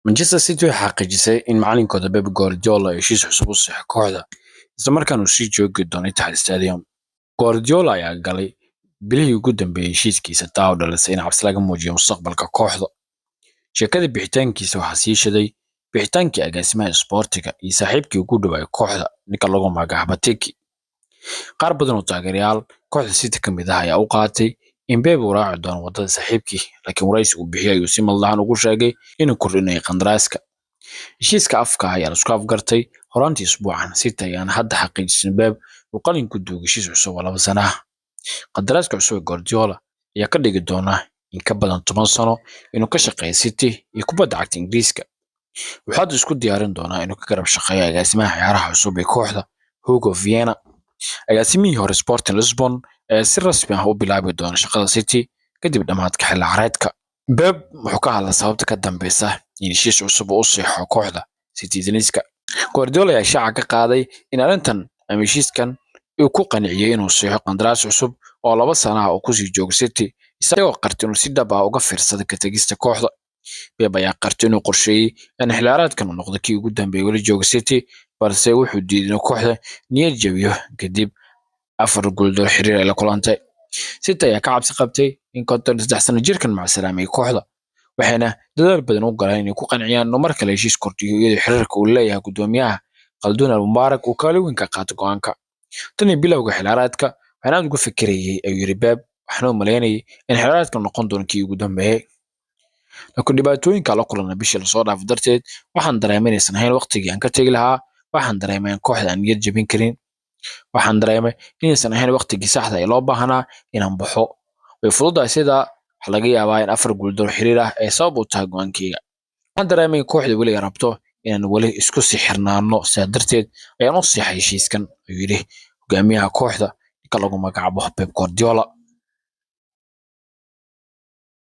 Manchester City waxay xaqiijisay in macalinkooda Pep Guardiola heshiis cusub u saxiixay kooxda, isla markaana uu sii joogi doono Etihad Stadium. Guardiola ayaa galay bilihii ugu dambeeyay heshiiskiisa, taa oo dhalisay in cabsi laga muujiyo mustaqbalka kooxda. Sheekada bixitaankiisa waxaa sii shiday bixitaankii agaasimaha isboortiga iyo saaxiibkii ugu dhawaa kooxda, ninka lagu magacaabo Tiki. Qaar badan oo taageerayaal kooxda City ka mid ah ayaa u qaatay in Pep uu raaci doono wadada saaxiibkii, laakiin wareysi uu bixiyay ayuu si maldahan ugu sheegay inuu kordhinayo qandaraaska. Heshiiska afka ah ayaa la isku afgartay horaantii isbuucan. City ayaana hadda xaqiijisay in Pep uu qalin ku duugay heshiis cusub oo 2 sano ah. Qandaraaska cusub ee Guardiola ayaa ka dhigi doona in ka badan 10 sano inuu ka shaqeeyo City iyo kubadda cagta Ingiriiska. Wuxuu hadda isku diyaarin doonaa inuu ka garab shaqeeyo agaasimaha ciyaaraha cusub ee kooxda, Hugo Viana. Agaasimihii hore Sporting Lisbon ayaa si rasmi ah u bilaabi doona shaqada City kadib dhamaadka xilli ciyaareedka. Pep wuxuu ka hadlay sababta ka dambeysa in heshiis cusub uu u saxiixo kooxda Citizenska. Guardiola ayaa shaaca ka qaaday in arrintan ama heshiiskan uu ku qanciyay inuu saxiixo qandaraas cusub oo 2 sano ah oo kusii joogo City, isagoo qartay inuu si dhab ah uga fiirsaday ka tagista kooxda. Pep ayaa qartay inuu qorsheeyay in xilli ciyaareedkan uu noqdo kii ugu dambeeyay weli jooga City, balse wuxuu diiday inuu kooxda niyad jabiyo kadib afar guuldaro xiriir ay la kulantay. City ayaa ka cabsi qabtay in 53 sano jirkan macsalaamay kooxda, waxayna dadaal badan u galeen inay ku qanciyaan inuu mar kale heshiis kordhiyo, iyadoo xiriirka uu leeyahay guddoomiyaha Khaldoon Al Mubarak uu kaalin weyn ka qaato go'aanka. Tan iyo bilowga xilli ciyaareedka waxaan aad uga fikirayay, ayuu yiri Pep, waxaana u malaynayay in xilli ciyaareedkan noqon doono kii ugu dambeeyay. Laakiin dhibaatooyinka la kulannay bishii lasoo dhaafay darteed, waxaan dareemay inaysan ahayn waqtigii aan ka tegi lahaa. Waxaan dareemay in kooxda aan niyad jebin karin. Waxaan dareemay inaysan ahayn waqtigii saxda ee loo baahnaa inaan baxo. Way fududahay sidaa, waxaa laga yaabaa in afar guuldaro xiriir ah ay sabab u tahay go'aankayga. Waxaan dareemay in kooxda weli ay rabto inaan weli isku sii xirnaano, sidaa darteed ayaan u saxiixay heshiiskan, ayuu yidhi hogaamiyaha kooxda, ninka lagu magacaabo Pep Guardiola.